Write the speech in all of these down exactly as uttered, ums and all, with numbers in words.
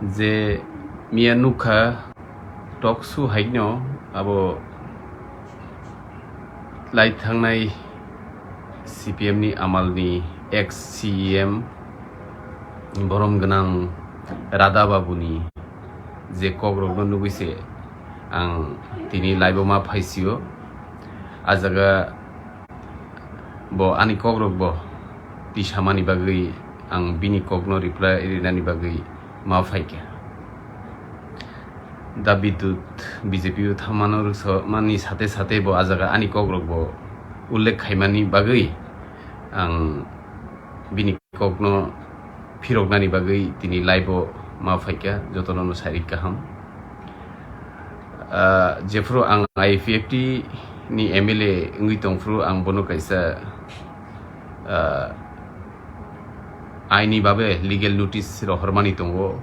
Je miya nukha talk show haino abo lai thangnai C P M ni amalni ex C E M borom gwnang Radha Babuni je kokrokno nugwi se ang tini live-o ma phaisio. A jaga bo ani kokrok bo tisamani bagwi ang bini kokno reply rinani bagwi ma phaikha. Da Bidyut B J P o thamano rwksa mani sate sate bo a jaga ani kokrok bo ullekh khaimani bagwi ang bini kokno phiroknani bagwi tini live-o ma phaikha, jotono no sairik kaham. Ah, jephru ang I P F T ni M L A wngwi tongphru ang bono kaisa, ah, aini babe legal notice rohormani tongo.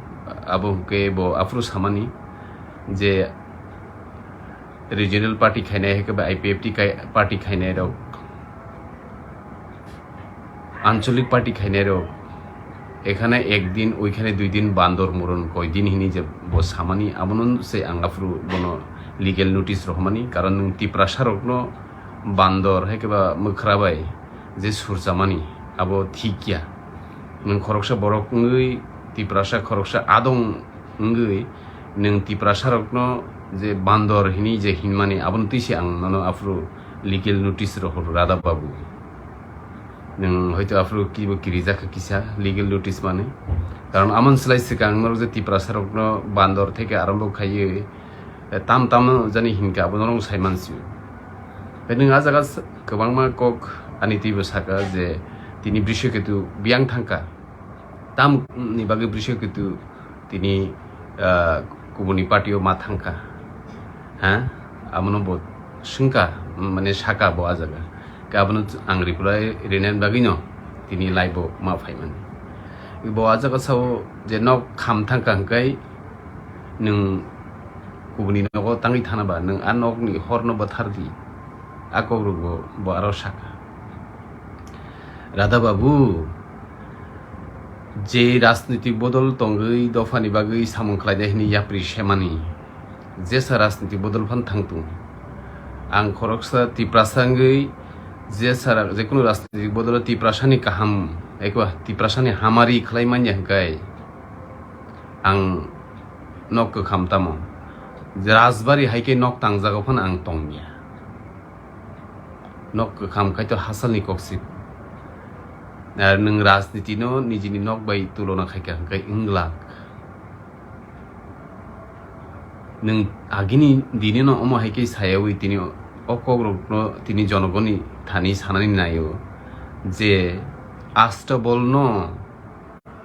Abo hwnkhe bo aphuru samani je regional party khainai hai khe ba I P F T kai-, party khainai rok, ancholik party khainai rok, ekhane ek din, oikhane dui din bandor muron koi din hini je bo samani, abono se ang aphuru bono legal notice rohormani, karon nwng Tiprasa rokno bandor hai khe ba mwkhra bai je surchamani, abo thik ya. Nwng khoroksa borok wngwi, Tiprasa khoroksa adong wngwi, nwng Tiprasa rokno je bandor hini je hinmani, abono twi se ang nono aphuru legal notice rohor, Radha Babu. Nwng hoito aphuru kibo kirijak kha kisa legal notice mani. Karon amon slai swkang norok je Tiprasa rokno bandor theke arombo khaiwi, eh, tam tam jani hinkha, abo norok sai mansio. Tei nwng a jaga s-, kwbangma kok ani twibo saka je tini Brishaketu biyang thangkha. Tamni bagwi Brishaketu tini, ah, kubuni party-o ma thangkha. Ha? Abono bo swngkha, mane saka bo a jaga. Khe abono ang reply rinani bagwino tini live-o ma phaimani. Bo a jaga sao je nok kham thangkha hwnkhe nwng kubuni nogo tangwi thana ba, nwng a nokni horno bwthar di. A kokrok bo, bo aro saka. Radha Babu, je rajnitik bodol tongwi dophani bagwi samung khlainai hwnwi yapri semani, jesa rajnitik bodol phan thangtung. Ang khoroksa Tiprasa wngwi jesa ra-, jekunu rajnitik bodol Tiprasani kaham, eko Tiprasani hamari khlai manya hwnkhe ang nok kwkham tamo. Rajbari hai khe nok tangjago phano ang tongya. Nok kwkham khai to hasalni kok si. Ar nwng rajniti no nijini nok bai tulona khai kha hwnkhe wng glak. Nwng agini dini no omo hai khe sayawi tini o kokrok no tini jonogoni thani sanani naio je Astabol no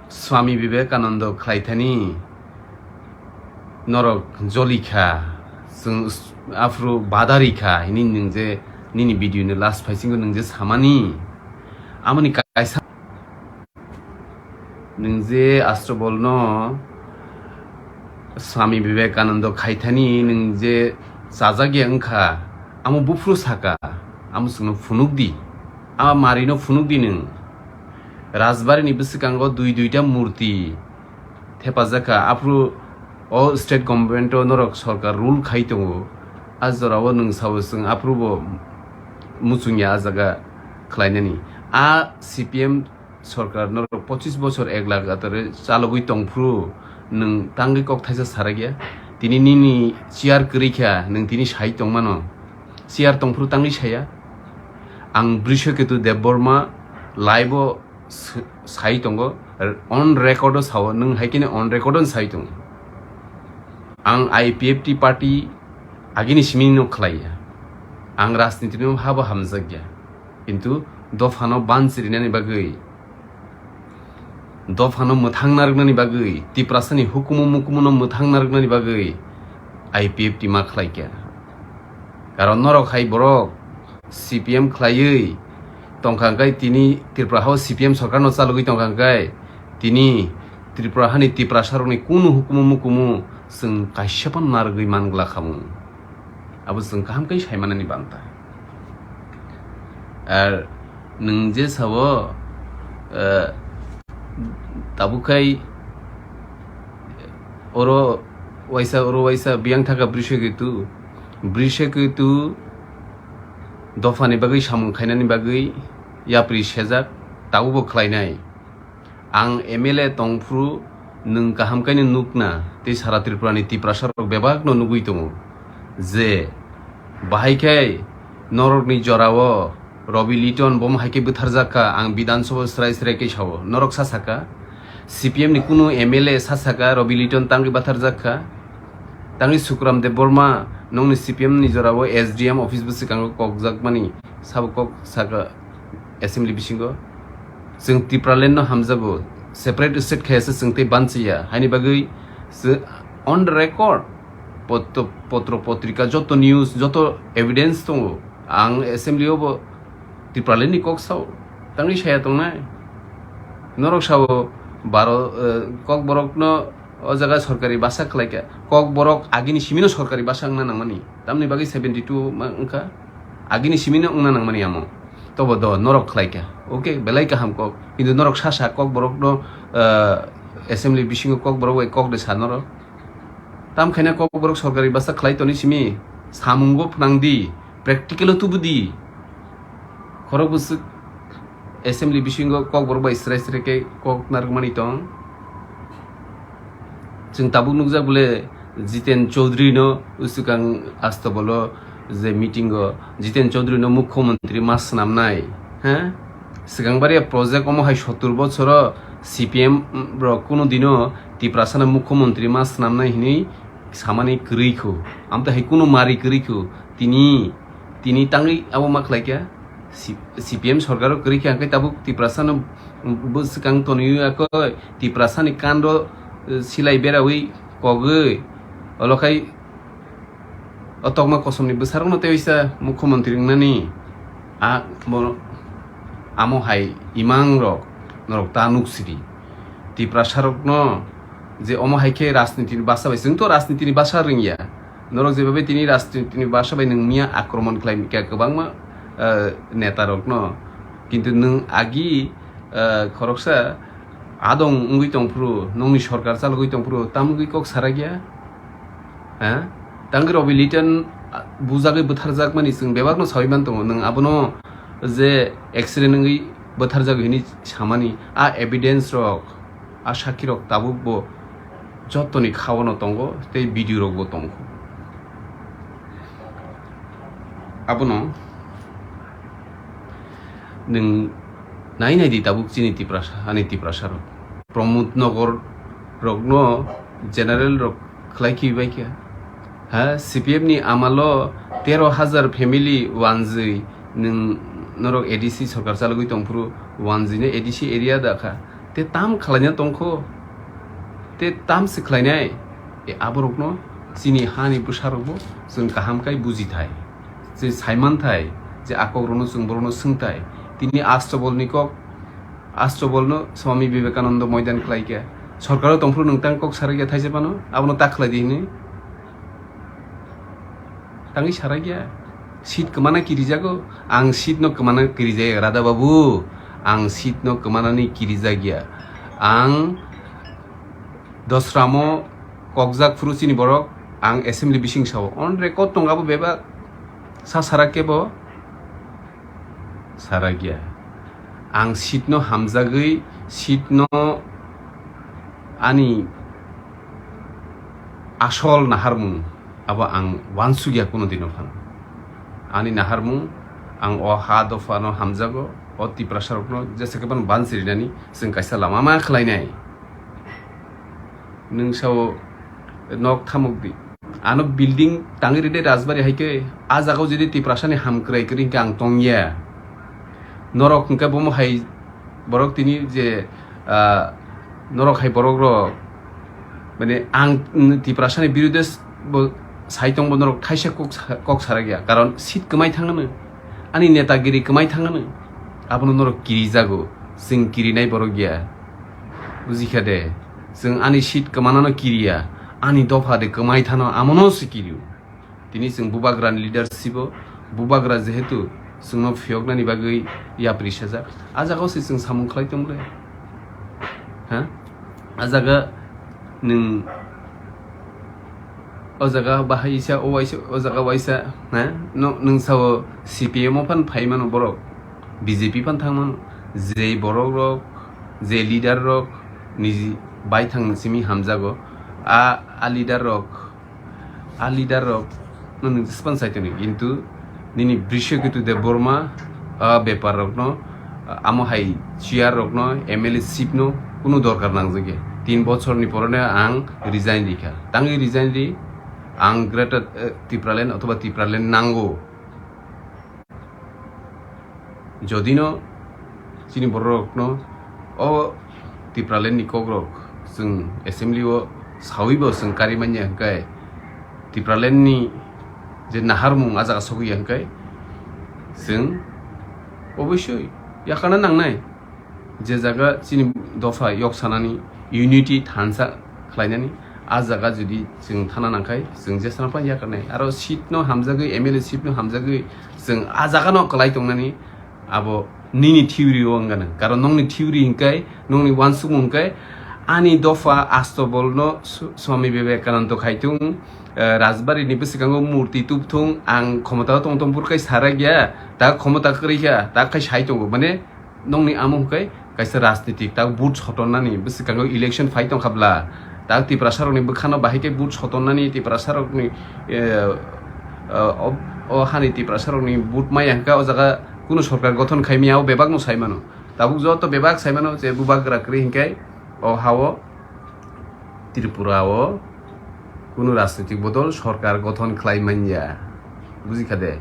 Swami Vivekananda khlaithani norok jolikha, chwng s-, aphuru badarikha hini nwng je nini video ni last phaisingo nwng je samani, amoni kaisa nwng je Astabol no Swami Vivekananda khaithani nwng je chajakya wngkha, amo buphuru saka, amo chwngno phunukdi, a marino phunukdi nwng. Rajbari ni bwswkango dui duita murti thepajak kha, aphuru o state government o norok sorkar rule khai tongo, a jorao nwng sao chwng aphuru bo muchungya a jaga khlainani. A C P M sorkar norok pochis bochor ek lakh atare chalogwi tongphuru nwng tangwi kok thaisa sarakya. Tini nini chair kwrwi kha, nwng tini sai tongmano. Chair tongphuru tangwi saya. Ang Brishaketu Debbarma live o s-, sai tongo, on record o sao, nwng hai khe on record o sai tongo. Ang I P F T party agini simi no khlaiya. Ang rajniti no habo hamjakya. Kintu dophano banchirinani bagwi, dophano mwthang narwknani bagwi, Tiprasani hukumu mukumuno mwthang narwknani bagwi I P F T ma khlaikha. Karon norok hai borok C P M khlaiwi tongkha hwnkhe tini Tripura hao C P M sorkarno chalogwi tongkha hwnkhe tini Tripura hani Tiprasarokni kunu hukumu mukumu chwng kaisa phano narwgwi man glak khamu. Abo chwng kaham khe saimanani banta. Ar nwng je sao, eh, tabuk khai, oro waisa, oro waisa biyang thaka Brishekitu. Brishekitu dophani bagwi samung khainani bagwi yapri sejak, tabukbo khlainai. Ang M L A tongphuru nwng kaham khaino nukna tei sara Tripurani Tiprasarok bebakno nugwi tongo je bahai khe norokni jorao Robi Liton bomo hai khe bwtharjak kha, ang Bidhan Sabha srai srai khe sao. Norok sa saka, C P M ni kunu M L A sa saka Robi Liton tangwi bwtharjak kha. Tangwi Sukram Debbarma nongni C P M ni jorao S D M office bwskango kokjakmani sabo kok saka assembly bisingo. Chwng Tipraland no hamjago, separate state khayasa chwng tei banchiya. Haini bagwi chwng on record potro, potro potrika joto news, joto evidence tongo. Ang assembly o bo Tipraland ni kok sao, tangwi saya tongnai. Norok sao baro, eh, Kokborok no o jaga sorkari basa khlaikha. Kokborok agini simino sorkari basa wngna nangmani. Tamni bagwi seventy two ma wngkha. Agini simino wngna nangmani amo. Tobo do norok khlaikha. Okay, belai kaham kok. Kintu norok sa sa Kokborok no, eh, assembly bisingo Kokborok bai kok de sa norok. Tam khaina Kokborok sorkari basa khlai toni simi samungo phnangdi, practical o tubudi. Khorok bwswk assembly bisingo Kokborok bai srai srai khe kok narwkmani tong. Chwng tabuk nukjak bole Jiten Chaudhary no usukang Astabolo je meeting o Jiten Chaudhary no mukhyamantri ma swnamnai, ha? Swkang baria project omo hai sottur bochoro C P M rok kunu dino Tiprasano mukhyamantri ma swnamnai hinwi samani kwrwi kho. Amtwi hai kunu mari kwrwi kho. Tini, tini tangwi abo ma khlaikha? C-, C P M sorkaro kwrwi kha, hwnkhe tabuk Tiprasano bwswkang tonwi yakho, Tiprasani kando, eh, silai berawi kogwi, olo khai o tokma kosomni bwsarokno tei waisa mukhyamantri wngnani a, mo-, amo hai imangrok norok ta nuk sidi. Tiprasarokno je omo hai khe rajnitini basa bai, chwng to rajnitini basa rwngya. Norok jebabe tini rajnitini basa bai nwng miya akromon khlai kha kwbangma, eh, netarokno. Kintu nwng agi, eh, khoroksa adong wngwi tongphuru, nongni sorkar chalogwi tongphuru, tamogwi kok sarakya? Ha? Tangwi Robi Liton, ah, bujagwi bwtharjakmani chwng bebakno sawi man tongo. Nwng abono je accident wngwi bwtharjak hinwi samani, a evidence rok, a sakirok tabukbo jotoni khaono tongo tei video rokbo tongo. Abono nwng nai nai di tabuk chini Tiprasa, ani Tiprasa rok. Pramod Nagar rokno general rok khlai khibai kha. Ha, C P M ni amalo tero hajar family wanjwi nwng norok A D C sorkar chalogwi tongphuru wanjwi no A D C area da kha. Te tam khlaina tongkho, te tam se khlainai, e aborokno chini hani bwsarokbo chwng kaham khai bujithai, je saimanthai, je a kokrokno chwng borokno swngthai. Tini Astobolni kok, Astobolno Swami Vivekananda moidan khlaikha. Sorkaro tongphuru nwng tang kok sarakya thaisa phano, abono ta khlai di hinwi. Tangwi sarakya. Seat kwmana kirijago. Ang seat no kwmana kirijaya, Radha babu. Ang seat no kwmanani kirijakya. Ang dosramo kokjak phuru chini borok, ang assembly bising sao. On record tong abo bebak. Sa sarakya bo. Sarakya. Ang seat no hamjagwi, seat no ani asol naharmung abo ang wansukya kuno dino phano. Ani naharmung ang o ha dophano hamjago, o Tiprasarokno jesa khe phano bansi rinani chwng kaisa lama ma khlainai. Nwng sao nok thamuk di. Ano building tangwi ride Rajbari hai khe, a jagao jodi Tiprasani hamkrai kwrwi hwnkhe ang tongya. Norok hwnkhe bomo hai borok tini je, ah, norok hai borok rok, mane ang Tiprasani birude s-, bo sai tongbo norok thaisa kok sa-, kok sarakya. Karon seat kwmai thangano, ani netagiri kwmai thangano, abono norok kirijago, chwng kirinai borok ya. Bujikha de, chwng ani seat kwmanano kiriya, ani dopha de kwmai thano, amono se kirio. Tini chwng bubagrani leadership o, bubagra jehetu chwngno phiyoknani bagwi yapri sajak, a jagao se chwng samung khlai tong le. Ha? A jaga nwng o jaga bahai isa, o waisa, o jaga waisa, ha? No, nwng sao C P M o phan phai mano borok, B J P phan thang mano, je borok rok, je leader rok niji bai thang simi hamjago, a, a leader rok, a leader rok no nwng jespan sai tongni, kintu nini Brishaketu Debbarma, a bepar rokno, amo hai chair rokno, M L A seat no kunu dorkar nangjak ya. Tin bochor ni porone ang resign rikha. Tangwi resign ri, ang Greater, eh, Tipraland othoba Tipraland nango. Jodino chini bororokno o Tipraland ni kokrok chwng assembly o sawibo chwng kari manya hwnkhe, Tipraland ni je naharmung a jaga sogwi ya hwnkhe, chwng obosoi yakarna nangnai. Je jaga chini dopha yok sanani, unity thansa khlainani, a jaga jodi chwng thana nangkhai, chwng jesana phano yakarnai. Aro seat no hamjagwi, M L A seat no hamjagwi chwng a jaga no kwlai tongnani, abo nini theory o wngana. Karon nongni theory hwnkhe, nongni uansukmung hwnkhe, ani dopha astobol no Su-, Swami Vivekananda khai thung, eh, Rajbari ni bwskango murti tup thung, ang khomota o tong tong phuru kai sarak ya, ta khomota kwrwi kha, ta khai sai tongo. Mane, nongni amo hwnkhe kaisa rajnitik, tak vote sotonnani bwskango election phai tongkha bla, tak Tiprasa rokni bwkhano bahai khe vote sotonnani, Tiprasa rokni, eh, eh, o, o hani Tiprasa rokni vote maya hwnkhe o jaga kunu sorkar gothon khai maya, o bebak no sai mano. Tabuk joto bebak sai mano je bubagra kwrwi hwnkhe o hao Tripura o kunu rajnitik bodol sorkar gothon khlai manya, buji kha de?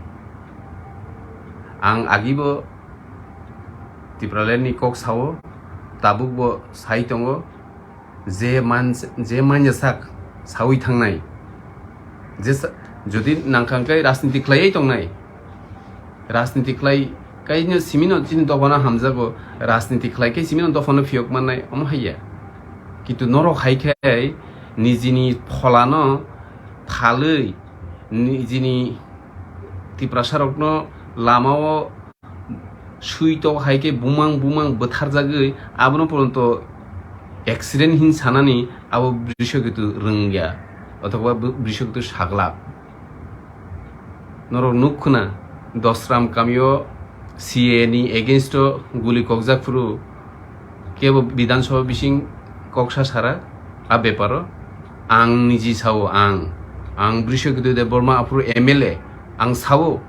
Ang agibo Tipraland ni kok sao, tabukbo sai tongo, je man-, je manya sak sawi thangnai, je sa-, jodi nangkha hwnkhe rajniti khlaiwi tongnai, rajniti khlai kaino simino chini dophano hamjago, rajniti khlai khe simino dophano phiyok mannai, omo haiya. Kintu norok hai khe nijini pholano phalwi, nijini Tiprasarokno lamao sui tok hai khe bumang bumang bwtharjagwi abono poronto accident hin sanani abo Brishaketu rwngya, othoba Brishaketu saglak. Norok nuk khna, Dosram kamio C A A ni against o guli kokjak phuru kebo Bidhan Sabha bising kok sa sara a beparo. Ang niji sao, ang, ang Brishaketu Debbarma aphuru M L A, ang sao.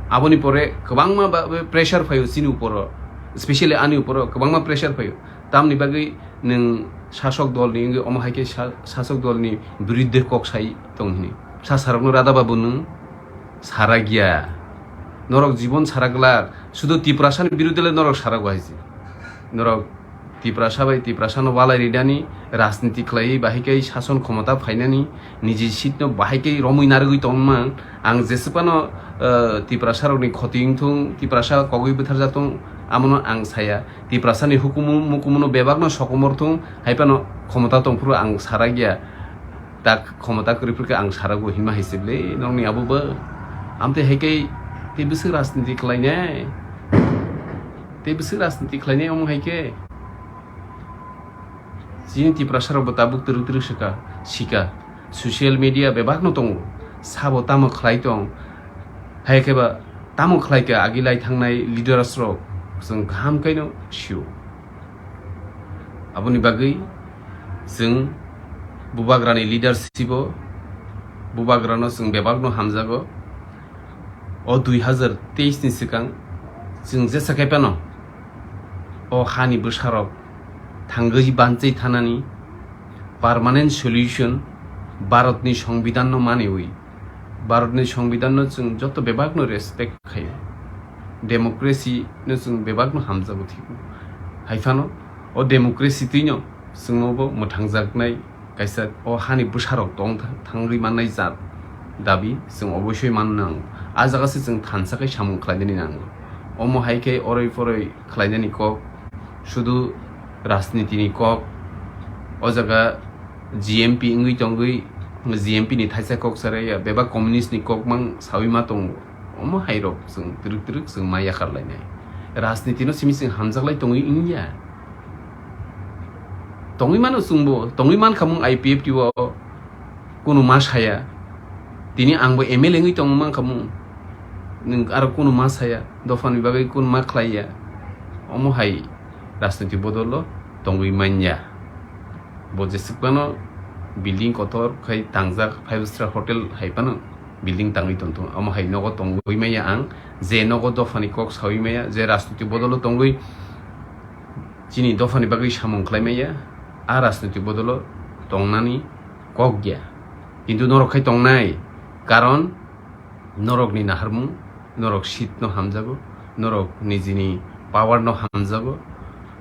Aboni pore kwbangma ba, ba pressure phaio chini uporo, specially ani uporo kwbangma pressure phaio. Tamni bagwi nwng sasok dolni wngwi omo hai khe sa-, sasok dolni biruddhe kok sai tong hini. Sasarokno rada babu nwng sara giya. Norok jibon sara glak, sudu Tiprasani biruddhe le norok sara go hai se. Norok Tiprasa bai Tiprasano walai rinani, rajniti khlaiwi bahai khe sason khomota phainani, niji seat no bahai khe romwi narwgwi tongma. Ang jeswkano, eh, Tiprasarokni khoti wngthung, Tiprasa kogwi bwtharjak thung, amono ang saya. Tiprasani hukumu mukumuno bebakno sokomor thung, hai phano khomota tongphuru ang sara giya. Tak khomota kwrwi phuru khe ang sarago hinma hai se bwle nokni abo bo. Amtwi hai khe tei bwswk rajniti khlainai? Tei bwswk rajniti khlainai omo hai khe? Chini Tiprasarok bo tabuk twrwk twrwk swka, sika. Social media bebakno tongo. Sabo tamo khlai tong? Hai khe ba tamo khlai khe agi lai thangnai leaders rok chwng kaham khaino sio. Aboni bagwi chwng bubagrani leadership o bubagrano chwng bebakno hamjago. O dui hazar teis ni swkang chwng jesa khe phano o hani bwsarok thangwi banchwi thanani permanent solution Bharatni Songbidanno maniwi. Bharatni Songbidanno chwng joto bebakno respect khaio. Democracy no chwng bebakno hamjago thigo. Hai phano o democracy twino chwngno bo mwthangjaknai kaisa o hani bwsarok tong tha-, thangwi mannai jat dabi chwng obosoi man nango. A jaga se chwng thansa khe samung khlainani nango. Omo hai khe oroi poroi khlainani kok, sudu rajniti ni kok, o jaga G M P wngwi tongwi, G M P ni thaisa kok sarai ya, bebak communist ni kok mang sawi ma tongo. Omo hai rok chwng twrwk twrwk chwng ma yakar lainai. Rajniti no simi chwng hamjak lai tongwi wngya. Tongwi mano chwngbo, tongwi man khamung I P F T o kunu ma saya. Tini ang bo M L A wngwi tongma mankha mung. Nwng aro kunu ma saya, dophani bagwi kunu ma khlaiya. Omo hai rajniti bodolo tongwi manya. Bo jeswk phano building kotor khai tangjak, five star hotel hai phano building tangwi tongthung. Omo hai nogo tongwi manya ang, je nogo dophani kok sawi maya, je rajniti bodolo tongwi chini dophani bagwi samung khlai maya, a rajniti bodolo tongnani kok ya. Kintu norok khai tongnai, karon norokni naharmung, norok seat no hamjago, norok nijini power no hamjago,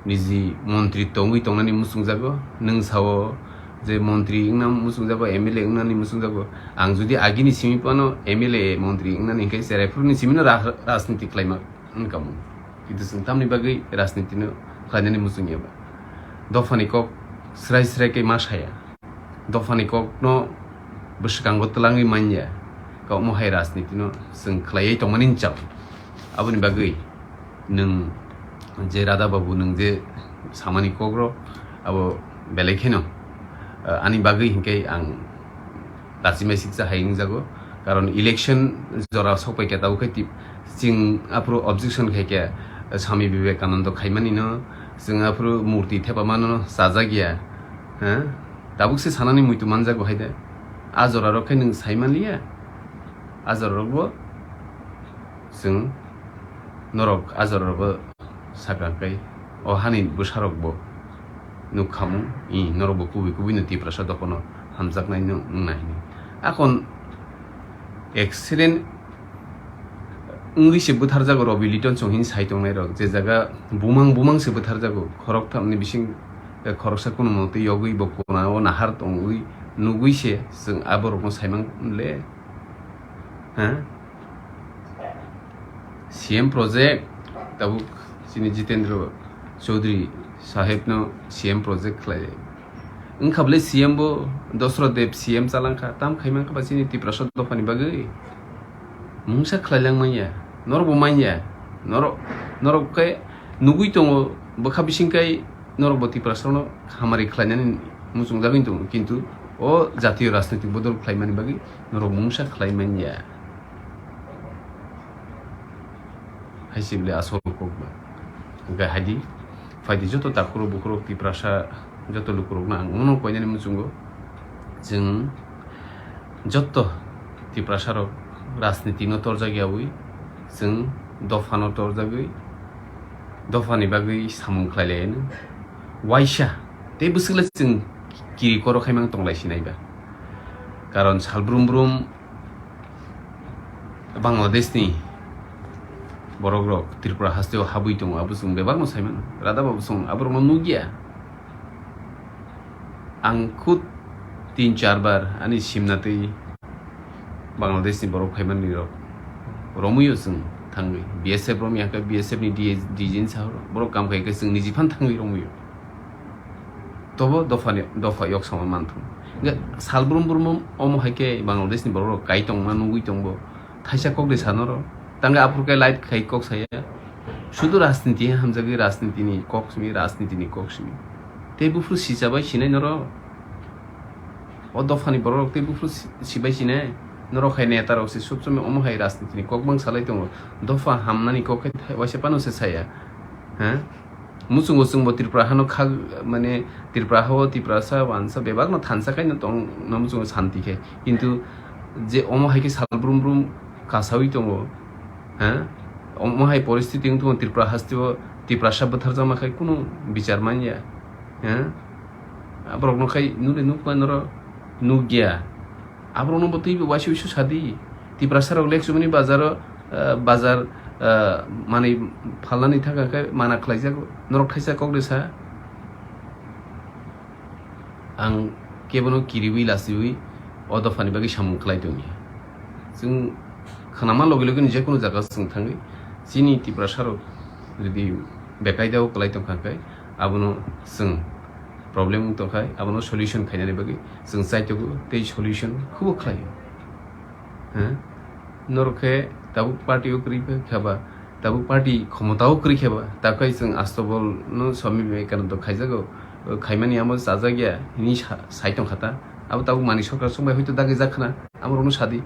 niji montri tongwi tongnani muchungjago. Nwng sao je montri wngna muchungjago, M L A wngnani muchungjago. Ang jodi agini simi phano M L A montri wngnani hinkhe cheraiphruni simi no ra-, rajniti khlaima wngkha mung. Kintu chwng tamni bagwi rajniti no khlainani muchungya ba? Dophani kok srai srai khe ma saya. Dophani kokno bwswkango twlangwi manya, kok omo hai rajnitino chwng khlaiwi tongmani chao. Aboni bagwi nwng je Radha Babu, nwng je samani kokro abo belai kheno, ah, ani bagwi hinkhe ang lachimai siksa hai wngjago. Karon election jora sokpai khe tabuk khe ti-, chwng aphuru objection khai khe Swami Vivekananda khaimanino, chwng aphuru murti thepamano chajak ya, ha? Tabuk se sanani muitu manjago hai de. A jora rok khe nwng sai manliya. A jora rok bo chwng norok a jora rok bo sakha kai o hani bwsa rok bo nuk khamung, i norok bo kubui kubui no Tiprasa dophano hamjaknai no wngna hini. Akon accident wngwi se bwtharjago Robi Liton chong hini sai tongnai rok, je jaga bumang bumang se bwtharjago, khorok thamni bising, eh, khoroksa kunumo twi yogwi bo kona o nahar tongwi nugwi se chwng a borok no saimang le, ha? C M project tabuk chini Jitendra Chaudhary saheb no C M project khlai. Wngkha bwle C M bo Dosrot Deb C M chalangkha, tam khaimang kha ba chini Tiprasa dophani bagwi? Mungsa khlailang manya. Norok bo manya. Norok, norok khe nugwi tongo, bwkha bising kai norok bo Tiprasa no hamari khlainani muchungjagwi tongo, kintu o jatiyo rajnitik bodol khlaimani bagwi norok mungsa khlai manya. Hai se bwle asol kok ba. Hwnkhe hai di, phai di joto takhurok bukhurok Tiprasa joto lukurokno ang uno koinani muchungo. Chwng joto Tiprasa rok rajniti no torjak yawi, chwng dopha no torjagwi, dopha ni bagwi samung khlai lai no waisa tei bwswk le chwng kiri koro khai mang tong lai si nai ba. Karon sal brum brum Bangladesh ni borok rok Tripura haste o habwi tongo, abo chwng bebak no sai mano. Rada babu chwng aborok no nukya. Ang khud tin char bar ani simna twi Bangladesh ni borok phaimanni rok romwi o chwng thangwi B S F romwi hwnkhe B S F ni D G ni sahoro borok kam khai khe chwng niji phan thangwi romwi o. Tobo dopha ni, dopha yok sama manthung. Hwnkhe sal brum brum omo hai khe Bangladesh ni borok rok kai tongma nugwi tongbo. Thaisa kok de sanoro. Tangkhe aphuru khe light khai kok saya. Sudu rajniti hamjagwi rajniti ni kok simi, rajniti ni kok simi. Tei buphuru sichabai sinai norok. O dophani borok rok tei buphuru si-, sibai sinai. Norok hai neta rok se sub somoi omo hai rajniti ni kok bang salai tongo. Dopha hamnani kok khe thai-, waisa phano se saya. Ha? Muchungo chwngbo Tripura hano khag, mane Tripura hao Tiprasa wansa bebak no thansa khai no tong, no muchungo santi khe. Kintu je omo hai khe sal brum brum kasawi tongo. Ha? Omo hai poristiti wng tongo Tripura haste o, Tiprasa bwtharjakma khai kunu bichar manya. Ha? Aborok no khai nule nukma noro nukya. Aborok no bo twibo waisa waisa sadi. Tiprasa rok lek chumani bazar o, ah, bazar, ah, manwi phalnani thangkha khe mana khlaijago. Norok thaisa kok de sa. Ang kebono kiriwi lasiwi o dophani bagwi samung khlai tongya. Chwng khnama logi logi ni jekunu jaga chwng thangwi chini Tiprasa rok jodi bekaidao kwlai tongkha khe abono chwng problem wng tongkha, abono solution khainani bagwi chwng chaitogo tei solution khubo khlaio. Ha? Norok khe tabuk party o kwrwi khe ba, tabuk party khomota o kwrwi khe ba, takhai chwng Astobol no Swami Vivekananda khaijago, khaimani amo chajak ya hini sa-, sai tongkha ta. Abo tabuk Manik Sarkar chwngbai hoito dagi jak khna. Amorokno sadi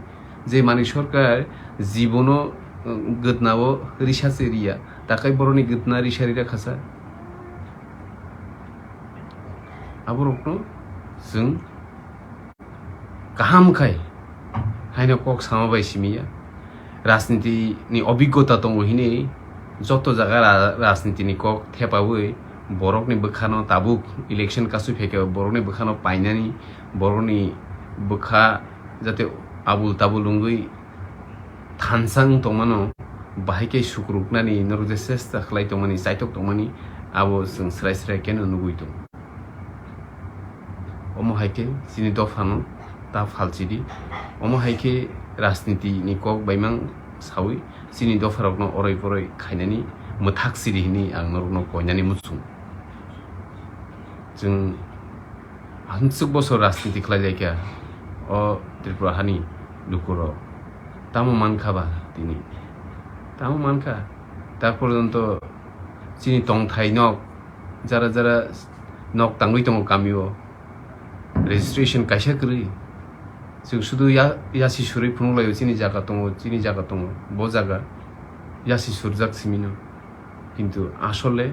je Manik Sarkar jibono, um, gwdnao risa se riya, takai borokni gwdna risa rira khasa. Aborokno chwng kaham khai haino kok sama bai simi ya. Rajniti ni obiggota tongo hini joto jaga ra-, rajniti ni kok thepawi borokni bwkhano tabuk election kasui phaikhe borokni bwkhano painani, borokni bwkha jate abul tabul wngwi thansa wng tongmano, bahai khe sukruknani norok je chesta khlai tongmani, chaitok tongmani, abo chwng srai srai kheno nugwi tongo. Omo hai khe chini dophano ta phalchidi. Omo hai khe rajniti ni kok baimang sawi chini dopharokno oroi poroi khainani mwthak sidi hwnwi ang norokno koinani muchung. Chwng hamswk bosor rajniti khlai laikha o Tripura hani lukurok. Tamo mankha ba tini? Tamo mankha? Ta porjonto chini tongthai nok, jara jara nok tangwi tongo kamio, registration kaisa kwrwi. Chwng sudu ya-, yasi surwi phunuk laio, chini jaga tongo, chini jaga tongo, bo jaga yasi surjak simino. Kintu asole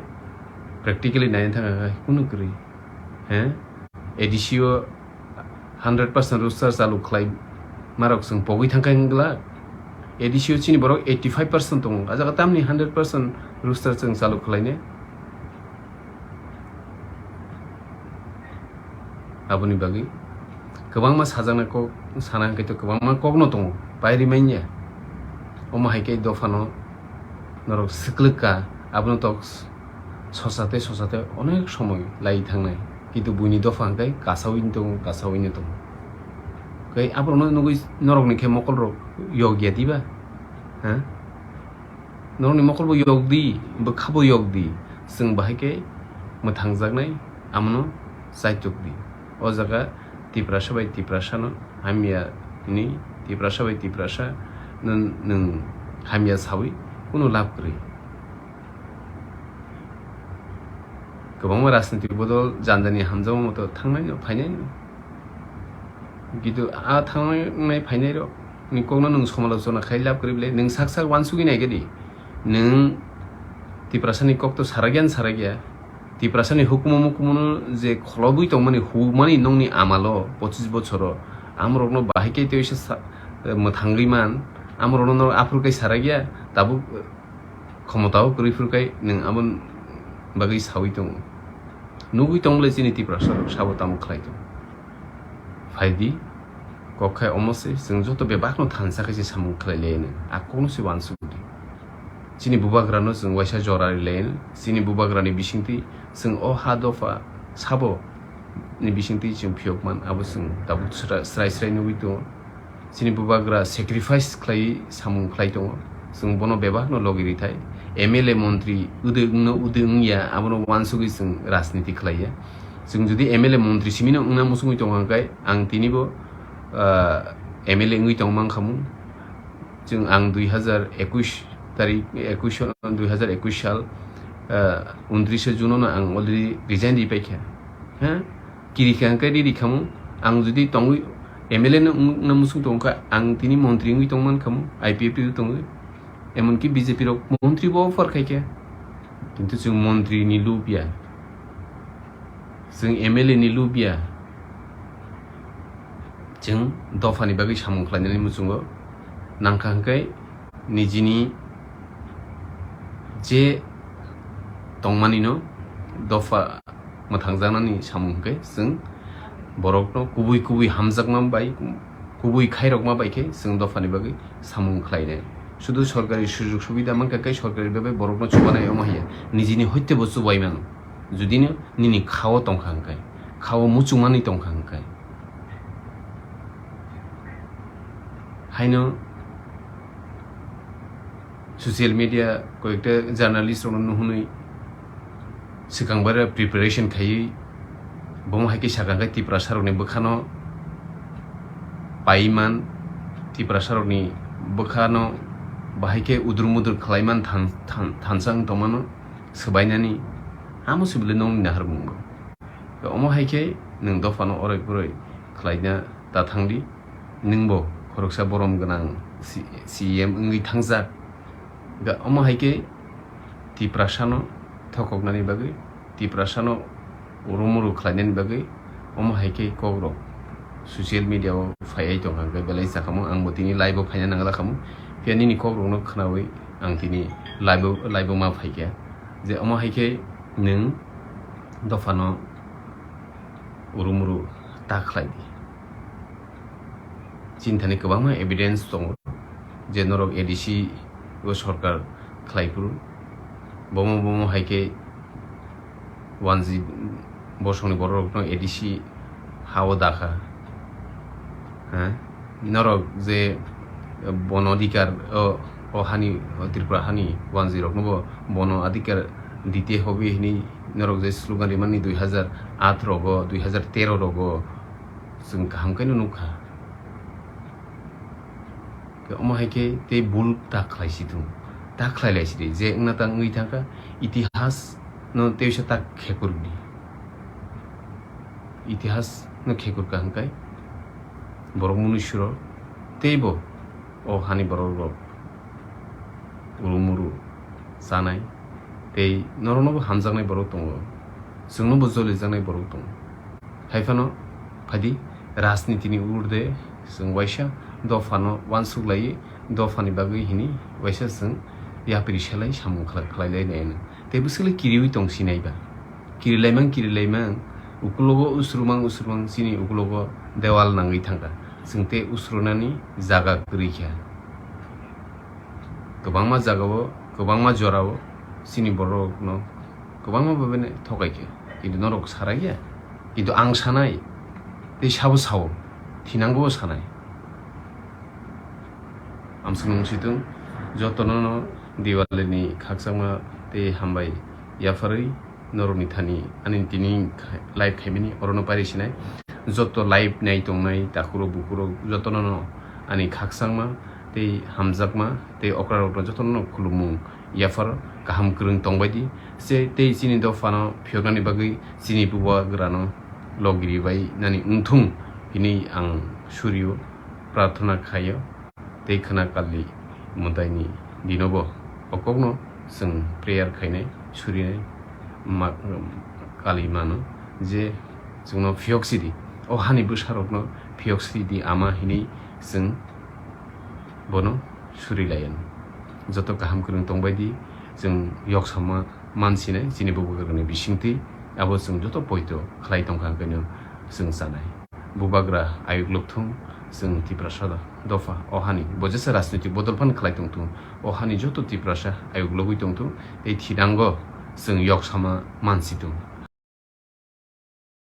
practically naina thangkha khe kunu kwrwi. He? A D C o hundred percent roster chalu khlai marok chwng pogwi thangkha wngla. A D C o chini borok eighty five percent tongo. A jaga tamni hundred percent roster chwng chalu khlaine? Aboni bagwi kwbangma sajaknai kok sana hwnkhe to kwbangma kokno tongo, pairi manya. Omo hai khe dophano norok swklwk kha, abono tok sosa tei sosa tei onek somoi lai thangnai, kintu buini dopha hwnkhe kasaui tongo, kasaui no tongo. Tei aborokno nugwi norokni khe mokolrok yokya diba? Ha? Norokni mokolbo yokdi, bwkhabo yokdi, chwng bahai khe mwthangjaknai, amono chaitukdi. O jaga Tiprasa bai Tiprasano hamya hwnwi, Tiprasa bai Tiprasa no nwng hamya saui kunu lab kwrwi. Kwbangma rajniti bodol jandani hamjakma moto thangnai no, phainai no. Kintu a thangnai phainai rok ni kokno nwng somalochona khai lab kwrwi bwle, nwng sak sak uansugwi nai khe di. Nwng Tiprasani kok to sarakya, sarakya. Tiprasani hukumu mukumu no je kholobwi tongmani, humani nongni amalo pochis bochoro, amorokno bahai khe tei sa-, mwthangwi man, amorokno norok aphuru khe sarakya, tabuk khomotao kwrwi phuru khe nwng aboni bagwi saui tongo. Nugwi tong bwle chini Tiprasa rok sabo tamo khlai tongo. Phaidi, kok khai omo se, chwng joto bebakno thansa khe se samung khlai laino. A kokno se uansuk di. Chini bubagrano chwng waisa jora ri laino. Chini bubagrani bisingtwi chwng o ha dopha sabo ni bisingtwi chwng phiyok man, abo chwng tabuk sra-, srai srai nugwi tongo. Chini bubagra sacrifice khlai samung khlai tongo. Chwng bono bebakno logi rithai. M L A montri udwi wngno udwi wngya, abono uansugwi chwng rajniti khlaiya. Chwng jodi M L A montri simino wngna muchungwi tongo hwnkhe, ang tinibo, ah, M L A wngwi tong mankhamu. Chwng ang dui hazar ekush tarik, ekush, dui hazar ekush sal, ah, untris June no ang already resign ripaikha. Ha? Kiri kha hwnkhe riri khamu, ang jodi tongwi M L A no wng-, wngna muchung tongkha, ang tini montri wngwi tongmankhamu, I P F T tongwi, emonki B J P rok montri bo offer khaikha, kintu chwng montri ni lubya, chwng M L A ni lubya, chwng dophani bagwi samung khlainani muchungo nangkha hwnkhe nijini je tongmanino dopha mwthangjaknani samung hwnkhe chwng borokno kubui kubui hamjakma bai, kubui khairokma bai khe chwng dophani bagwi samung khlainai. Sudu sorkari sujug subida mankha khe sorkari bebak borokno chubanai omo hiya, nijini hoite bo chubai mano. Judino nini khao tongkha hwnkhe, khao muchungmani tongkha hwnkhe. Haino social media koyekta journalist rokno nuhunwi swkang bai preparation khaiwi bomo hai khe sakha khe Tiprasa rokni bwkhano paiman, Tiprasa rokni bwkhano bahai khe udur mudur khlaiman than-, than-, thansa wng tongmano swbainani amo se bwle nongni naharmung bo. Omo hai khe nwng dophano oroi poroi khlaina ta thangdi. Nwngbo khoroksa borom gwnang C-, C E M wngwi thangjak. Ga-, omo hai khe Tiprasano thokoknani bagwi, Tiprasano urumuru khlainani bagwi omo hai khe kokrok social media o phaiwi tongkha, hwnkhe belai sakhamu, ang bo tini live o phaina nangla khamu. Phiya nini kokrokno khnawi ang tini live o, live o ma phaikha je omo hai khe nwng dophano urumuru ta khlai di. Chini thani kwbangma evidence tongo je norok A D C o sorkar khlai phuru bomo bomo hai khe wanji bosongni bororokno A D C ha-o dakha. Ha? Norok je bono adhikar o, o hani, o Tripura hani wanjirokno bo bono adhikar dite hobe hini norok je slogan rimani dui hazar aat rogo, dui hazar tero rogo chwng kaham khe no nukha. Khe omo hai khe tei bul ta khlai si thung, ta khlai lai si di, je wngna ta wngwi thangkha, itihas no teisa ta khekur di, itihas no khekur ka hwnkhe borok munusurok teibo o hani borok rok urumuru chanai tei norokno bo hamjaknai borok tongo, chwngno bo jolijaknai borok tongo. Hai phano phaidi, rajnitini urde chwng waisa dophano uansuk laiwi, dophani bagwi hini waisa chwng yapri selai samung khlai, khlai lai nai. Tei bwswk le kiriwi tong sinai ba. Kirilaimang, kirilaimang, ukulogo usrumang, usrumang chini ukulogo dewal nangwi thangkha. Chwng tei usrunani jaga kwrwi kha. Kwbangma jagao, kwbangma jorao chini borokno kwbangma babene thokai khe, kintu norok sarai ya. Kintu ang sanai, tei sabo sao, thinango sanai. Amswkno wngsitung, jotono no Diwali ni khakchangma tei hambai yapharwi norokni thani ani tini khai-, live khaimani orono pairi sinai. Joto live nai tongnai takhurok bukhurok jotono no ani khakchangma tei hamjakma tei okrarokno jotono no khulumung yapharo kaham kwrwng tongbai di. Se tei chini dophano phiyoknani bagwi chini bubagrano logiri bai nani wngthung hinwi ang surio, prarthana khaio. Tei khwna kali mwtaini dinobo o kokno chwng prayer khainai, surinai, ma-, kali mano je chwngno phiyok sidi, o hani bwsarokno phiyok sidi ama hinwi chwng bono suri laiya. Joto kaham kwrwng tongbai di, chwng yoksama mansinai chini bubagrani bisingtwi, abo chwng joto poito khlai tongkha hwnkhe no chwng chanai. Bubagra ayuk lukthung, chwng Tiprasa dopha o hani bo jesa rajnitik bodol phan khlai tongthung, o hani joto Tiprasa ayuk logwi tongthung tei thinango chwng yoksama mansitung.